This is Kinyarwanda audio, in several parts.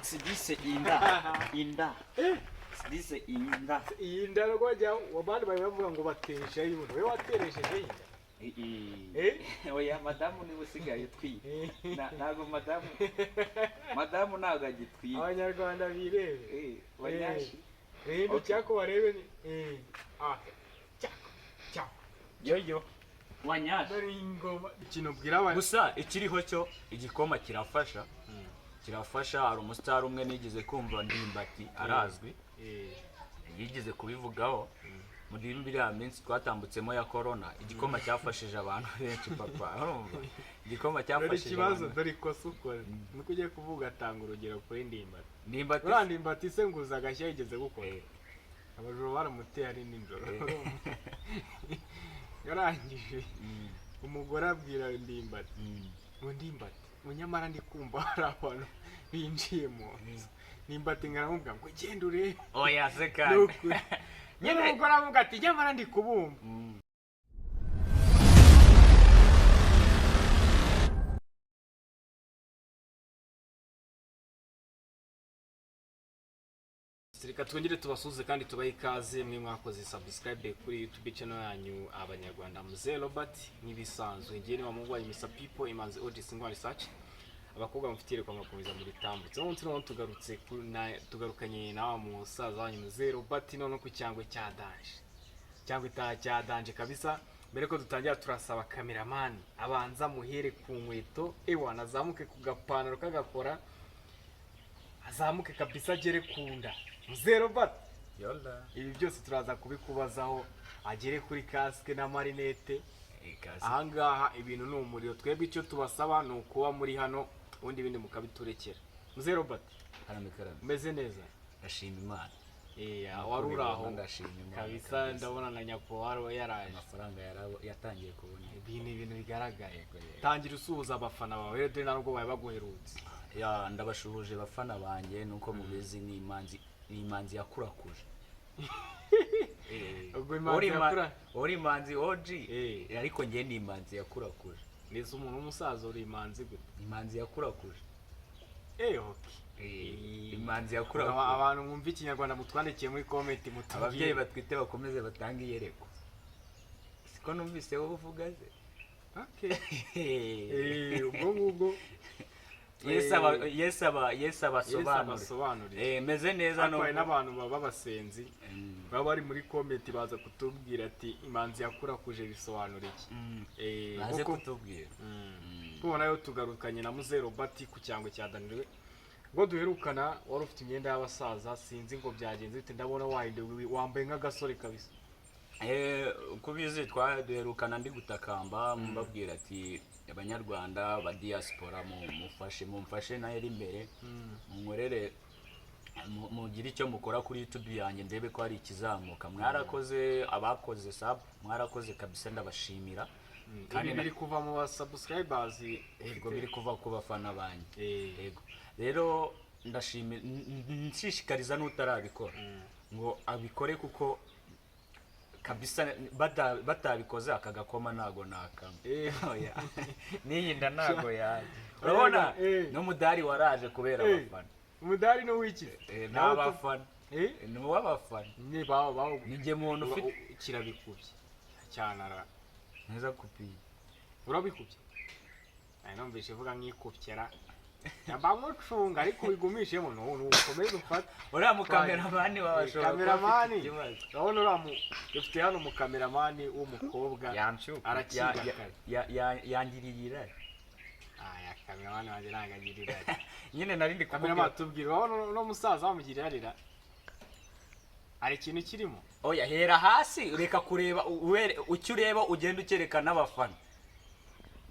Sidise inda inda, sidise inda. Iyi nda rwajya abandi bari bavuga ngo bateresha y'ubundi, wowe wateresheje inda? Eh? Oya, madamu niwe usigaye utwite. Ntabwo madamu ntabwo agitwite. Abanyarwanda birebe. Banyashi. Rero Okay. cyako barebe ni ah cyako cyako. Yoyo wanyashi. Dore ingoma, ikintu ubwira abantu. Gusa ikiriho cyo, igikoma kirafasha, kirafasha. Hari umusitari umwe nigeze kumva, Ndimbati arazwi, yigeze kubivugaho muri biriya minsi twatambutsemo ya corona. Igikoma cyafashije abantu benshi, papa, urumva? Igikoma Dore cyafashije ikibazo. abantu. Dore ikosa ukora nuko ugiye kuvuga, atanga urugero kuri Ndimbati. Ndimbati. Uriya Ndimbati se nguza agashya yigeze gukora. Abajura baramuteye ari nijoro, yarangije umugore abwira Ndimbati ngo: "Ndimbati," ngo, "nyamara ndi kumva hari abantu binjiye mu nzu." Ndimbati ngo aramubwira ngo: "Genda urebe." Oya se Ni kandi. ukuri nyine, umugore aravuga ati: "Nyamara ndi kubumva." Reka twongere tubasuhuze kandi tubahe ikaze mwe mwakoze subscribe kuri YouTube channel yanyu Abanyarwanda. Mzee Robert nk'ibisanzwe, ngiye ni wa Mr People, Imanzi Odis Ngwa Research. Abakobwa mufitiye reka mugakomeza muri tambutse. Umunsi noneho tugarutse tugarukanye na wa musaza wanyu Mzee Robert, noneho ku cyangwe cya danger, cyangwa itaha cya danger kabisa. Mbere ko dutangira, turasaba cameraman abanza muhere ku nkweto, ewana azamuke ku gapantaro kagakora, azamuke kabisa agere ku nda. Mzee Robert, Yola. ibi byose turaza kubikubazaho, agere kuri kasike n'amarinete. Ikaze. Ahangaha ibintu ni umuriro. Twebwe icyo tubasaba ni ukuba muri hano, ubundi ibindi mukabiturekera. Mzee Robert, Karame, karame. umeze neza? Ndashima Imana. Wari uri aho. Ndashima Imana. Kabisa. Kabisa. Ndabona na nyakubahwa yaraje. Amafaranga yatangiye kuboneka. Ibi ni ibintu bigaragara. Yego, yego. Tangira usuhuza abafana bawe rero, dore ntabwo bari baguherutse. Ya, ndabashuhuje bafana banjye. Nuko mubizi, ni Imanzi, ni Imanzi yakurakuje. Ubwo Imanzi Uri Imanzi OG. Ariko njye ni Imanzi yakurakuje. Neza, umuntu w'umusaza uri imanzi gute? Imanzi yakurakuje. Okay. Imanzi yakurakuje. Abantu mwumva ikinyarwanda mutwandikiye muri comment mutubwire. Ababyeyi batwite bakomeze batange iyerekwa, siko numvise wowe uvuga se? Okay. Ubwo ngubwo. Yesu aba Yesu aba Yesu Yesu abasobanure. Abasobanurire. Meze neza. Ariko hari No n'abantu baba basenzi, baba bari muri comment, baza kutubwira ati: "Imanzi yakurakuje bisobanura iki?" Baze kutubwira. Tubona yo tugarukanye na Mzee Robert ku cyangwe cya Danire. Ubwo duherukana wari ufite imyenda y'abasaza, sinzi ngo byagenze bite, ndabona wahinduwe, wambaye nk'agasore kabisa. Uko ubizi, twaduherukana ndi gutakamba mbabwira ati: "Abanyarwanda ba diaspora, mufashe, mumfashe nayo imbere, munkorere, mugire icyo mukora kuri YouTube yanjye, ndebe ko hari ikizamuka." Mwarakoze, abakoze sub mwarakoze kabisa, ndabashimira. Kandi biri kuva mu ba subscribers. Yego, biri kuva ku bafana banjye. Yego, rero ndashimira, nshishikariza n'utarabikora ngo abikore, kuko kabisa batabikoze aka gakoma ntago nakama. Oya. N'iyi nda ntago yaje, urabona? N'umudari waraje kubera abafana. Umudari ni uw'iki? Ni abafana. Ni uw'abafana. Ni bawo bawo. Ni njye muntu ufite Kirabikubye cyane ara. Neza kupiye. Urabikubye. Nari numvise ivuga nk'ikubyera, mba nkucunga, ariko ubigumishemo nukomeze ufate. Uriya mukameramani wawe ashobora kuba afite Kameramani. ikibazo. Urabona uriya dufite hano umukameramani w'umukobwa. Yanshuka. Arakigakaye. Yangiriye irari. Aya kameramani wanjye ntabwo agira irari. Nyine nari ndi Kameramani, kukubwira. tubwire, urabona uno musaza wamugira irarira, hari ikintu kirimo? Oya, hera hasi, reka kureba icyo ureba, ugenda ukereka n'abafana,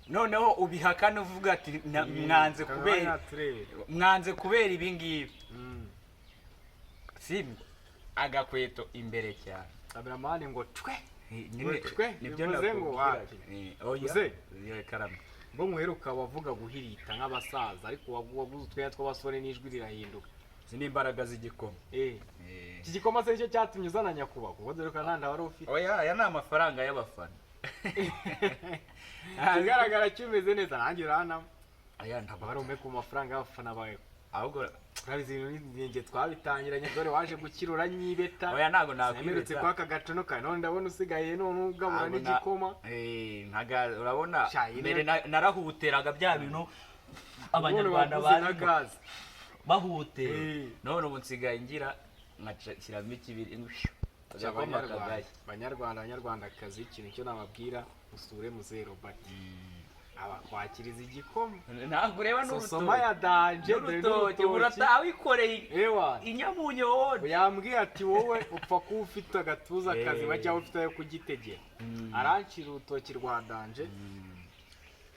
noneho ubihakane uvuga ati: "Mwanze Kameramani kubera naturebe. Mwanze kubera ibi ngibi." Sibyo, agakweto imbere cyane. Kameramani ngo twe. Nyine Twe, nibyo bivuze ngo nakubwira. wapi? Oya. Uze? Karame. Ngo muheruka wavuga guhirita nk'abasaza, ariko waguze utwenya tw'abasore n'ijwi rirahinduka. Izi ni imbaraga z'igikoma. Iki gikoma se nicyo cyatumye uzana nyakubahwa? Kuko dore ko nta wari ufite. Oya, aya ni amafaranga y'abafana. Ikigaragara cyumeze neza, nanjye uranama. Aya ntabwo wari umwe ku mafaranga y'abafana bawe. Ahubwo Urabizi, ibintu ni njye twabitangiranye, dore waje gukira uranyibeta. Oya, ntabwo Namerutse nakwibeta. kwaka gacono kawe, none ndabona usigaye none ugabura Ntabwo n'igikoma. Urabona Sha, iyi mbere narahuteraga bya bintu None abanyarwanda waguze na barimo gaze. bahutera. None ubu nsigaye ngira nkashyiramo ikibiri, agakoma Abanyarwanda, kagashya. Banyarwanda, banyarwandakazi, ikintu cyo nababwira, usure Muzehe Robert, abakwakiriza igikoma. Ntabwo ureba Sosoma n'urutoki ya danger, dore n'urutoki n'urutoki. Urataha wikoreye Ewa, inyamunyo. Yambwiye ati: "Wowe upfa kuba ufite agatuza kazima cyangwa ufite ayo kugitegera." Arancira urutoki rwa danger.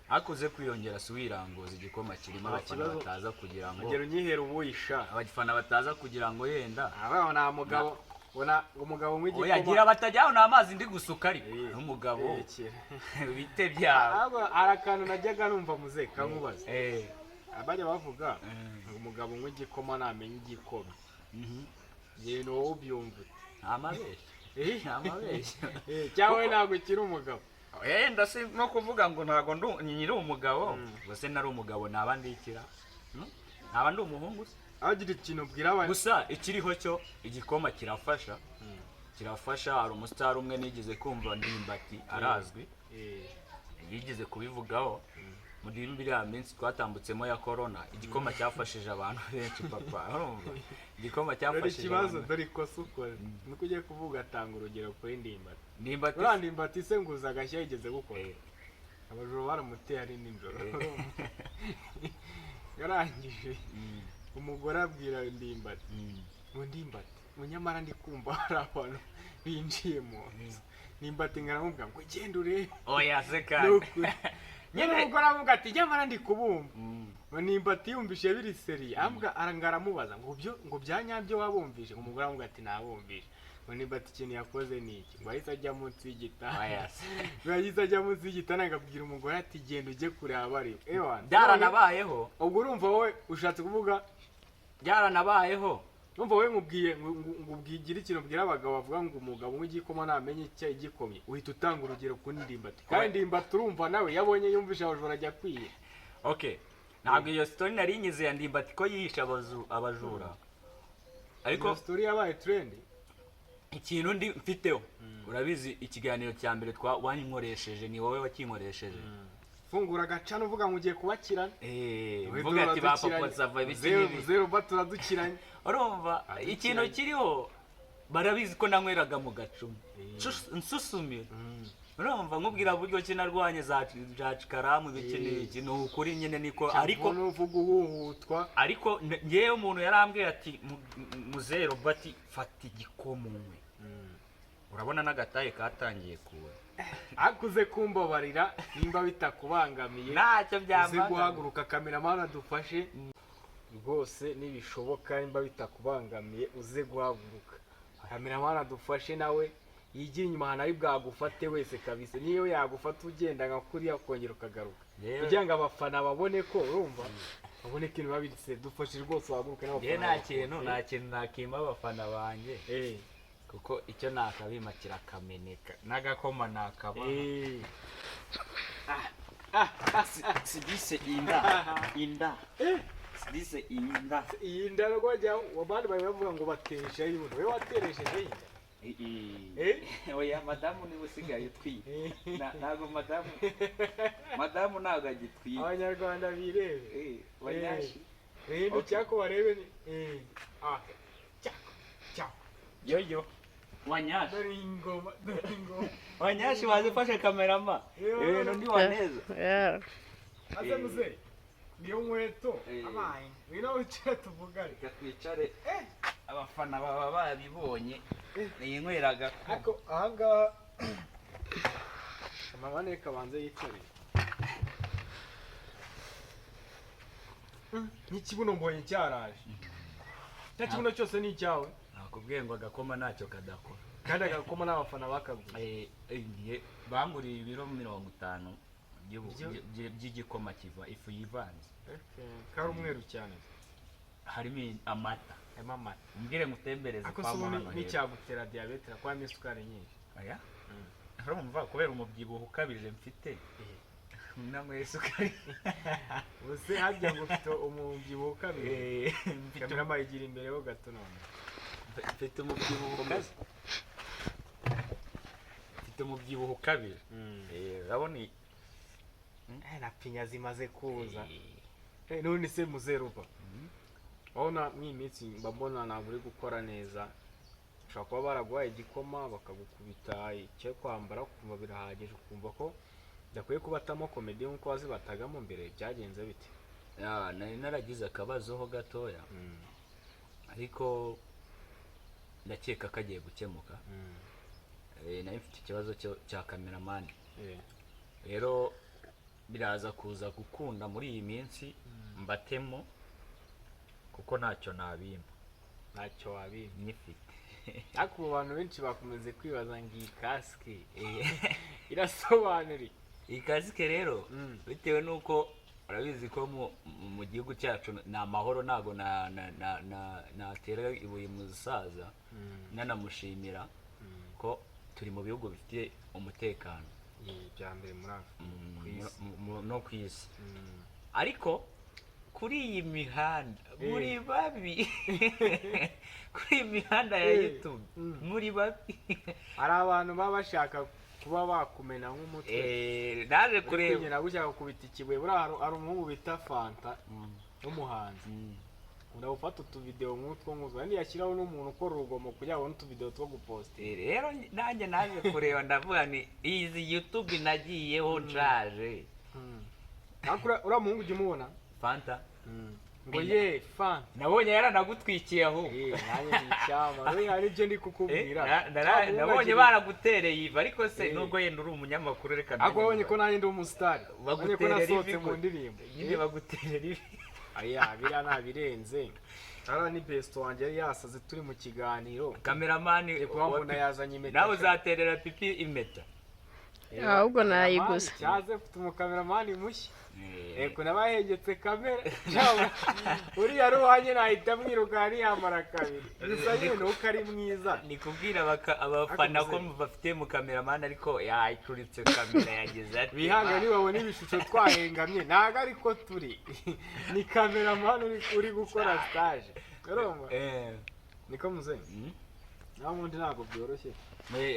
Hakuze kwiyongera, si wiranguza igikoma kirimo Nta abafana kibazo. bataza kugira ngo Ongera unyihera ubuyisha. Abafana bataza kugira ngo yenda Aba nta mugabo ubona umugabo Oya, w'igikoma. gira batajyaho, ni amazi ndi gusuka ariko n'umugabo Kira. bite byawe. Ahubwo hari akantu najyaga numva, muze kankubaza. Abajya bavuga ngo umugabo unywa igikoma ntamenya igikoma. Ibintu wowe ubyumva ute? Nta mabeshyo, nta mabeshyo. Cyangwa we ntabwo ukiri umugabo? Yenda si no kuvuga ngo ntabwo nyiri umugabo, ngo se nari umugabo naba ndikira? Naba ndi umuhungu se? Aho ugira ikintu ubwira abantu. Gusa ikiriho cyo, igikoma kirafasha, kirafasha. Hari umusitari umwe nigeze kumva, Ndimbati arazwi, yigeze kubivugaho muri biriya minsi twatambutsemo ya corona. Igikoma cyafashije abantu benshi, papa, urumva? Igikoma Dore cyafashije ikibazo, abantu. Dore ikosa ukora, nuko ugiye kuvuga atanga urugero kuri Ndimbati. Ndimbati. Uriya Ndimbati se nguza agashya yigeze gukora. Abajura baramuteye ari nijoro, yarangije umugore abwira Ndimbati ngo: "Ndimbati," ngo, "nyamara ndi kumva hari abantu binjiye mu nzu." Ndimbati ngo aramubwira ngo: "Genda urebe." Oya se Ni kandi. ukuri nyine, umugore aravuga ati: "Nyamara ndi kubumva." Ngo Ndimbati yumvise biri sérieux, ambwa aranga aramubaza ngo: "Byo ngo bya nyabyo wabumvishe?" Ngo umugore aramubwira ati: "Nabumvishe." Ngo Ndimbati ikintu yakoze ni iki? Ngo ahise ajya munsi y'igitanda. Oya se. Ngo yahise ajya munsi y'igitanda, akabwira umugore ati: "Genda ujye kureba bari ewana." Byaranabayeho. Ubwo urumva wowe ushatse kuvuga Byaranabayeho. Urumva wowe nkubwiye ngo ubwigire ikintu ubwira abagabo bavuga ngo umugabo unywa igikoma namenye icyo igikomye, uhita utanga urugero kuri Ndimbati, kandi Ndimbati urumva nawe yabonye yumvishe abajura ajya kwiye. Okay, ntabwo iyo story nari nyize ya Ndimbati ko yihishe abajura, ariko Iyo story yabaye trend. Ikintu ndi mfiteho, urabizi, ikiganiro cya mbere twa wankoresheje, ni wowe wakinkoresheje. Fungura agacana uvuga ngo ugiye kubakirana. Mvuga ati ba papa sava ibiki n'ibi. Zero ba turadukiranye. Urumva, Adukiranye. ikintu kiriho, barabizi ko nanyweraga mu gacuma nsusumira. Urumva nkubwira buryo ki narwanye za karamu, ibiki n'ibiki, ni ukuri nyine niko, ariko nuvuga uhuhutwa. Ariko ngewe umuntu yarambwiye ati: "Muzehe Robert, fata igikoma unywe." Urabona n'agataye katangiye kuba. Akuze kumbabarira nimba bitakubangamiye, Ntacyo uze byambangamiye. guhaguruka, cameraman adufashe rwose nibishoboka, nimba bitakubangamiye uze guhaguruka, cameraman adufashe nawe yigire inyuma ahantu ari bwagufate wese kabisa, niyo yagufata ugenda nka kuriya ukongera ukagaruka, kugira ngo abafana babone ko, urumva, babone ko ibintu biba birise. Dufashe rwose uhaguruke Ngewe n'abafana. Nta kintu, nta kintu nakima abafana banjye, kuko icyo nakabima kirakameneka, n'agakoma nakabaha. Sidise inda inda, sidise inda. Iyi nda rwajya abandi bari bavuga ngo bateresha y'ubundi, wowe wateresheje inda. Oya, madamu niwe usigaye utwite. Ntabwo madamu ntabwo agitwite. Abanyarwanda birebe. Banyashi. Hindukira ko barebe ni cyako cyako. Yoyo wanyashi. Dore ingoma, dore ingoma. Wanyashi, waje ufashe cameraman, ibintu ndi waneza. Yeah. Aze muze niyo nkweto. Abaye ngwino wicare tuvugane. Reka twicare, abafana baba babibonye ninyweraga. Ariko ahangaha mama reka abanze yicare, n'ikibuno mbonye cyaraje, cya kibuno cyose ni icyawe. Nakubwiye ngo agakoma ntacyo kadakora. Kandi agakoma n'abafana bakaguze. Banguriye ibiro 50 by'igikoma kiva ifu yivanze. Kari umweru cyane. Harimo amata. Harimo amata. Umbwire ngo utembereze Ariko kwa se ubu hano hepfo. nticyagutera diyabete kuko harimo isukari nyinshi? Oya, urumva kubera umubyibuho ukabije mfite. Nanyweye isukari. Ubuse harya ngo ufite umubyibuho ukabije? Eh, mfite Kamerama, yigira imbere ho gato none. Mfite umubyibuho ukabije, mfite umubyibuho ukabije. Urabona Na pinya zimaze kuza. None se muzeruba, urabona mw'iyi minsi mba mbona ntabwo uri gukora neza. Ushobora kuba baraguhaye igikoma, bakagukubita icyo kwambara, ukumva birahagije, ukumva ko udakwiye kubatamo comedy nk'uko wazibatagamo mbere. Byagenze bite? Ya, nari naragize akabazo ho gatoya, ariko ndakeka kagiye gukemuka. Nari mfite ikibazo cya cameraman. Rero biraza kuza gukunda muri iyi minsi mbatemo, kuko ntacyo nabimba. Ntacyo wabimba. Nyifite. Ariko ubu abantu benshi bakomeze kwibaza ngo iyi kasike irasobanura iki? Iyi kasike rero, bitewe n'uko urabizi ko mu gihugu cyacu ni amahoro, ntabwo natera ibuye mu musaza, nanamushimira ko turi mu bihugu bifite umutekano. Bya mbere muri Afurika, ku isi. No ku isi. Ariko kuri iyi mihanda muri babi, kuri iyi mihanda ya YouTube muri babi. Hari abantu baba bashaka kuba bakumena nk'umutwe. Naje Uri kureba kwinyina gushaka gukubita ikibuye. Buriya hari umuhungu bita Fanta w'umuhanzi, ukunda gufata utuvidewo nk'utwo ngutwo, kandi yashyiraho n'umuntu ukora urugomo kugira ngo abone utuvidewo two gupostinga. Rero nanjye naje kureba, ndavuga ni izi YouTube nagiyeho nshaje. Ariko uriya muhungu ujya umubona? Fanta. Ngo ye Fanta. Nabonye yaranagutwikiye ahubwo. Nanjye ni icyama, we hari ibyo ndi kukubwira. Nabonye baragutereye ivi, ariko se nubwo yenda uri umunyamakuru, reka Ariko menye wabonye ko nanjye ndi umusitari, wabonye ko Baguterera nasohotse ivi mu ndirimbo. Nyine baguterera ivi. Aya biriya ntabirenze, hariya ni besto wanjye, yari yasaze turi mu kiganiro. Cameraman. Ndi kuba yazanye impeta. Nawe uzaterera pipi impeta. Ahubwo nayiguze. Cyaze mfite umukameramani mushya. Eko nabahengetse kamera. Uriya ari uwanjye, nahita mwiruka ntiyamara kabiri. Gusa nyine nuko ari mwiza. Ni kubwira abafana ko Ariko bafite mu cameraman, ariko yacuritse kamera, yagize ati Bihanga nibabona ibishusho twahengamye, ntabwo ariko turi, ni cameraman uri gukora stage, urumva? Niko muze. Naho ubundi ntabwo byoroshye.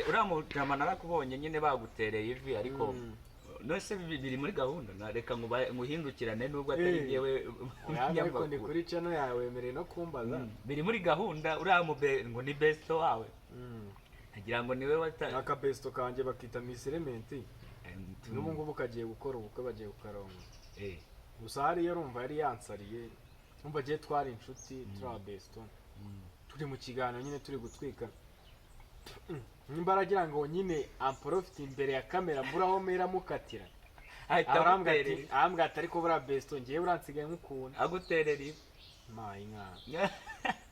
Uriya mujama narakubonye nyine bagutereye ivi, ariko none biri muri gahunda reka nguhindukirane nubwo atari njyewe Oya, ariko ni umunyamakuru. kuri channel yawe, wemerewe no kumbaza. Biri muri gahunda, uriya mube ngo ni besto wawe, ngira ngo niwe wata Aka besto kanjye bakita Miss Element. N'ubu ngubu kagiye gukora ubukwe, bagiye kukaronga. Gusa hariya urumva yari yansariye, numva agiye, twari inshuti, turi aba besto, turi mu kiganiro nyine turi gutwika, nimba aragira ngo nyine amprofite imbere ya kamera, mburaho mera mukatira. Ahita Arambwira ati aguterera. Arambwira ati: "Ariko buriya besto, ngewe uransigaye nk'ukuntu." Aguterera ivi. Mayi nka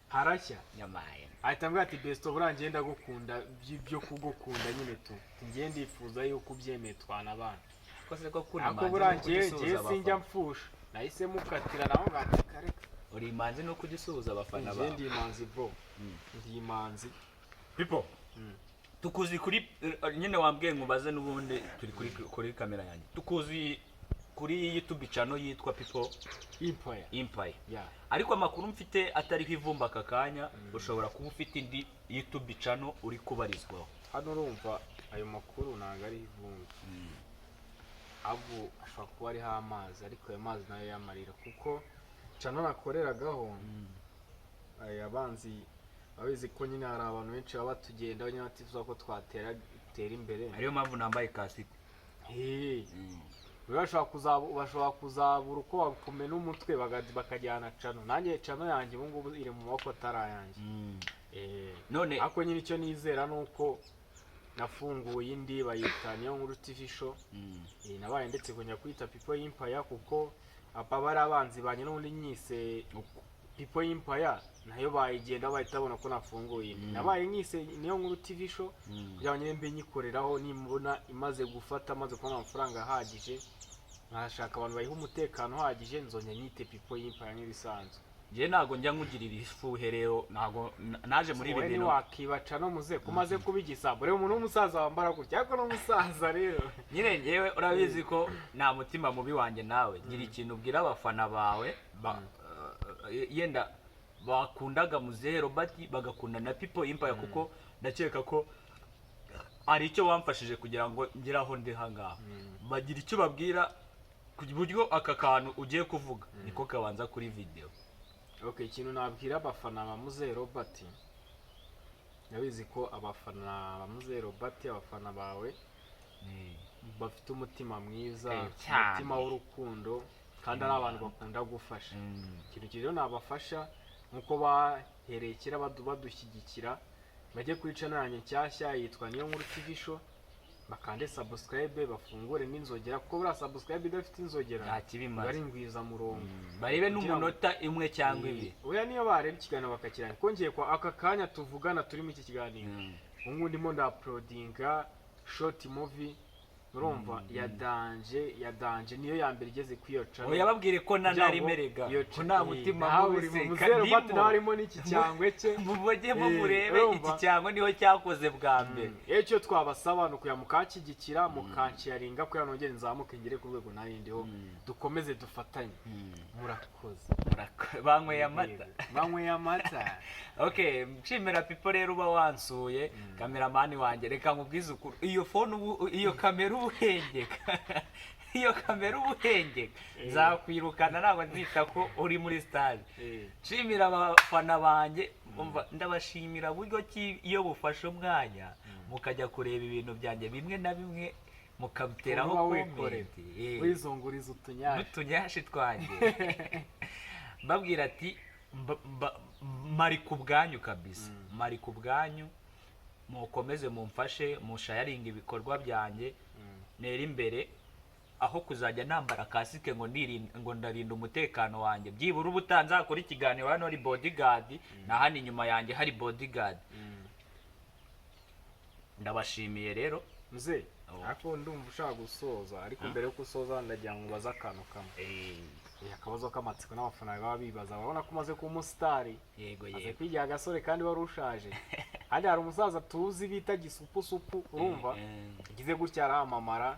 harashya. Nyamaye. Ahita ambwira ati: "Besto, buriya njye ndagukunda byo kugukunda nyine tu, njye ndifuza yuko ubyemeye twanabana." Ko se ko kuri Ariko imanzi buriya nuko njye ujya njye usuhuza sinjya abafana. mfusha, nahise mukatira naho ngati kareka. Uri imanzi nuko ujya usuhuza abafana Njye bawe. ndi imanzi bro, ndi imanzi. People, tukuzi kuri nyine wambwiye nkubaze, n'ubundi turi kuri kamera yanjye, tukuzi kuri YouTube channel yitwa People Empire. Empire. Ya. Ariko amakuru mfite atariho ivumba aka kanya, ushobora kuba ufite indi YouTube channel uri kubarizwaho. Hano urumva ayo makuru ntabwo ariho ivumbi, ahubwo ashobora kuba ariho amazi, ariko ayo mazi nayo yamarira, kuko channel nakoreragaho aya abanzi babizi ko nyine hari abantu benshi baba batugendaho nyine batifuza ko twatera tera imbere. Ariyo mpamvu nambaye kasike. Hey. Bashobora kuzabura uko bakumena umutwe, bakajyana channel. Nanjye channel yanjye ubu ngubu iri mu maboko atari ayanjye. None Ariko nyine icyo nizera ni uko nafunguye indi bayita Niyo Nkuru TV Show. Nabaye ndetse kongera kwita People Empire, kuko aba bari abanzi banjye, n'ubundi nyise People Empire nayo bayigenda bahita babona ko nafunguye indi. Nabaye nyise Niyo Nkuru TV Show kugira ngo nyine mbe nyikoreraho, nimbona imaze gufata, maze kubona amafaranga ahagije, nkashaka abantu bayiha umutekano uhagije, nzongera nyite People Empire nk'ibisanzwe. Njye ntabwo njya nkugira ibifuhe rero, ntabwo naje muri ibi Wowe bintu. ntiwakibaca no muze kumaze kuba igisambo. Reba umuntu w'umusaza wambara gutya, ariko n'umusaza rero. Nyine ngewe urabizi ko nta mutima mubi wanjye nawe. Gira ikintu ubwira abafana bawe yenda bakundaga Muzehe Robert, bagakunda na People Empire, kuko ndakeka ko hari icyo wamfashije kugira ngo ngere aho ndi hangaha. Bagira icyo babwira ku buryo aka kantu ugiye kuvuga niko kabanza kuri video. Okay, ikintu nabwira abafana ba Muzehe Robert, ndabizi ko abafana ba Muzehe Robert, abafana bawe bafite umutima mwiza, Cyane. umutima w'urukundo, kandi ari abantu bakunda gufasha. Ikintu rero nabafasha, nk'uko bahereye kera badushyigikira, bajye kuri channel yanjye nshyashya yitwa Niyo Nkuru TV Show, bakande subscribe, bafungure n'inzogera, kuko buriya subscribe idafite inzogera Nta kibimaze. iba ari ingwizamurongo. Barebe Kugira ngo- n'umunota imwe cyangwa ibiri. Oya, niyo bareba ikiganiro bakakirana, kongeye kwa aka kanya tuvugana turi muri iki kiganiro, ubu ngubu ndimo ndauploadinga short movie, urumva, ya danger, ya danger, niyo ya mbere igeze kuri iyo channel. Oya, babwire ko na Kugira ngo narimerega iyo ko nta mutima nawe mubi uri mu se Muzehe Robert, ndimo. nawe harimo n'iki cyangwe cye. Mubajyemo murebe. Urumva? Iki cyangwa niho cyakoze bwa mbere. Iyo icyo twabasaba ni ukuya mukanshyigikira, mukansharinga, kugira ngo nongere nzamuke ngere ku rwego nari ndiho, dukomeze dufatanye. Murakoze. Banyweye amata. Banyweye amata. Okay, nshimira People rero uba wansuye, cameraman wanjye. Reka nkubwize ukuri, iyo phone ubu, iyo kamera uba uhengeka, iyo kamera uba uhengeka, nzakwirukana, ntabwo nzita ko uri muri stade. Nshimira abafana banjye, umva, ndabashimira buryo ki iyo bufashe umwanya mukajya kureba ibintu byanjye bimwe na bimwe, mukabiteraho Uba wikorera. comment. Wizunguriza utunyashi. N'utunyashi twanjye, mbabwira ati mari ku bwanyu kabisa, mari ku bwanyu, mukomeze mumfashe, mushayaringa ibikorwa byanjye, nera imbere, aho kuzajya nambara kasike ngo nirinda, ngo ndarinda umutekano wanjye. Byibura ubutaha nzakora ikiganiro hano hari bodyguard, na hano inyuma yanjye hari bodyguard. Ndabashimiye rero. Muze, Oh. ariko ndumva ushaka gusoza, ariko mbere yo gusoza ndagira ngo ubaze akantu kamwe. Akabazo k'amatsiko n'abafana baba bibaza, babona ko umaze kuba umusitari, Yego. maze Yego. kwigira agasore kandi wari ushaje. Handi hari umusaza tuzi bita Gisupusupu, urumva, yagize gutya aramamara.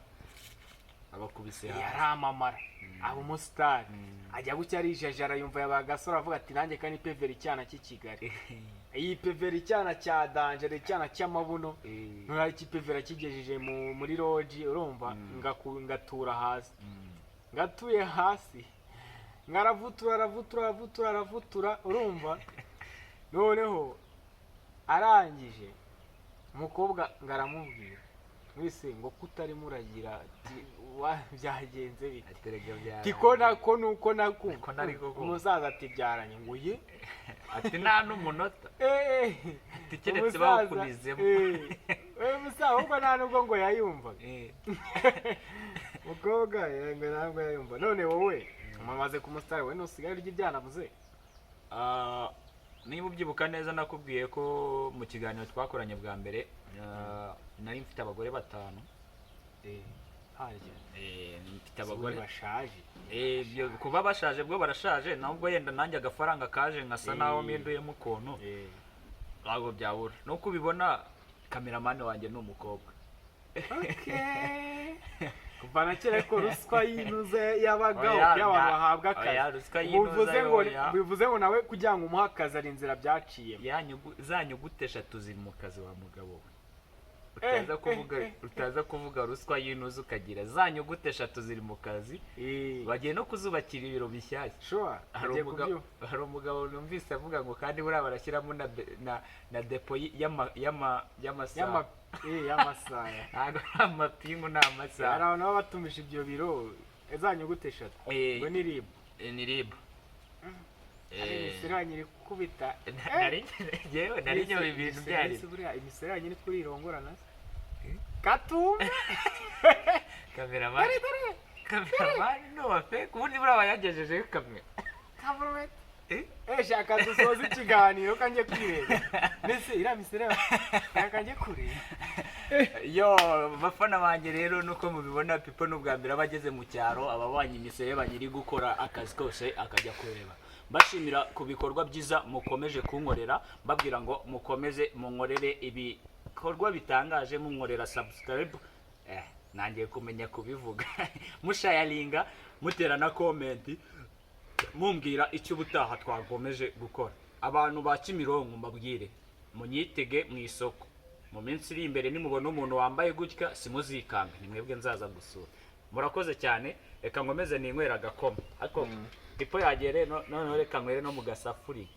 Abakubise hasi. Yaramamara, aba umusitari, ajya gutya arijajara, yumva yabaye agasore, avuga ati: "Nanjye kandi pevera icyana cy'i Kigali." Iyi pevera icyana cya danger, icyana cy'amabuno, none ikipevera kigejeje muri lodge, urumva, ngatura hasi, ngatuye hasi, ngaravutura, aravutura, aravutura, aravutura, urumva. Noneho arangije, umukobwa ngaramubwira mwese ngo kutarimo uragira ati, byagenze bite?" Aterega bya Tiko nako nuko nakumva. Ko nari kukumva. Umusaza ati: "Byaranye ngo ye." Ati nta n'umunota. Ati keretse Umusaza, bawukunizemo. Umusaza ahubwo nta nubwo ngo yayumvaga. Mukobwa ngo ntabwo yayumva. None wowe umaze ku musitari, wowe ntusigaye urya ibyana muze? Ah, niba ubyibuka neza, nakubwiye ko mu kiganiro twakoranye bwa mbere, nari mfite abagore batanu. Harya Mfite abagore abagore bashaje. Kuba bashaje bwo barashaje, nubwo yenda nanjye agafaranga kaje nkasa naho mpinduyemo ukuntu, ntabwo byabura. Nuko ubibona, cameraman wanjye ni umukobwa. Okay. Kuva na kera ariko ruswa y'inuze yabagaho Oya, y'abantu bahabwa oya, akazi. ruswa y'inuza Bivuze ngo oya. bivuze ngo nawe kugira ngo umuhe akazi ari inzira byaciyemo. Ya nyuguti eshatu ziri mu kazi wa mugabo we. Utaza kuvuga, utaza kuvuga ruswa y'inuze ukagira za nyuguti eshatu ziri mu kazi. Bagiye no kuzubakira ibiro bishyashya. Sure. Hari Agiye umugabo kubyumva. hari umugabo numvise avuga ngo kandi buriya barashyiramo na depo y'amasaha. Y'amasaha. Ntabwo ari amapingu, ni Hari amasaha. abantu baba batumije ibyo biro, za nyuguti eshatu. Ngo ni RIB. Ni RIB. Ari imisoro yanyu iri gukubita. Nari yewe nari nyoye ibintu byari Buriya imisoro yanyu ni twirongorana katumba. Cameraman, cameraman ni uwa fake, ubundi buriya bayagejejeho kamera. Kaburumete. Eh? Shaka dusoze ikiganiro kanjye kwireba mbese iriya misoro shaka njye kureba. Yo bafana banjye rero, nuko mubibona, People n'ubwa mbere aba ageze mu cyaro, aba abanye imisere banyiri gukora akazi kose akajya kureba. Mbashimira ku bikorwa byiza mukomeje kunkorera, mbabwira ngo mukomeze munkorere ibikorwa bitangaje, munkorera subscribe, nangiye kumenya kubivuga, mushayaringa, mutera na comment, mumbwira icyo ubutaha twagomeje gukora. Abantu ba Kimironko, mbabwire munyitege mu isoko mu minsi iri imbere. Nimubona umuntu wambaye gutya, simuzikanga, ni mwebwe nzaza gusura. Murakoze cyane. Reka nkomeze ninywera agakoma, ariko ipo yagere noneho reka nywere no mu gasafuriya.